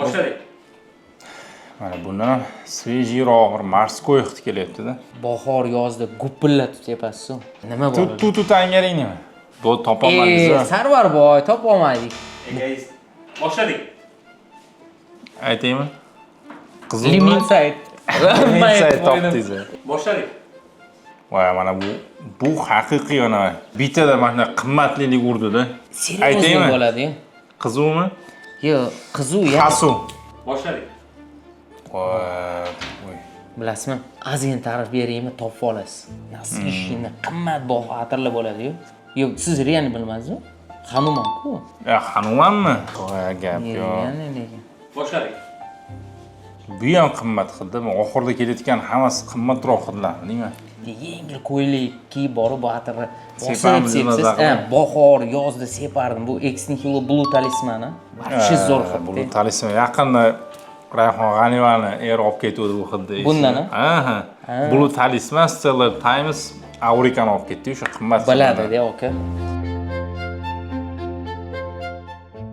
Boshladik. Mana bundan ham свежий roq bir морской hid kelyapti-da. Bahor, yozda gupillatib tepasiz. Nima bor? Tut tut nima? Bu topolmadingiz. Sarvar boy, topolmadik. Egoist. Boshladik. Aytaymi? Qiziq. Liminsayd. Liminsayd topdingiz. Boshladik. Voy, mana bu haqiqiy, ana bittada mana shunday qimmatlilik urdida. Серьезный Aytaymi? bo'ladi. Qizuvmi? Yo'q, qizuv ya. Hasu. Boshladik. Voy. Bilasizmi? Ozgina ta'rif beraymi, topib olasiz. Насыщенный, qimmatbaho atirlar bo'ladi-yu. Yo'q, siz реально bilmaysizmi? Hanuman-ku. Ya, Hanumanmi? Voy, gap yo'q. Реально lekin. Boshladik. Bu ham qimmat hidda. Oxirida kelayotgan hammasi qimmatroq hidlar, deyman. Yengil ko'ylak kiyib borib, bu atirni bosib Sepamiz, sepsiz, maza qilib. Bahor, yozda separdim. Bu Ex Nihilo Blue Talismani. Вообще zo'r hid. Bu talisman yaqinda Rayhon G'aniyevani eri olib ketuvdi bu hidni. Bundan, Ha. Blue Talisman, Stellar Times, Aurikani olib ketdi, o'sha qimmat. Biladi-da, aka.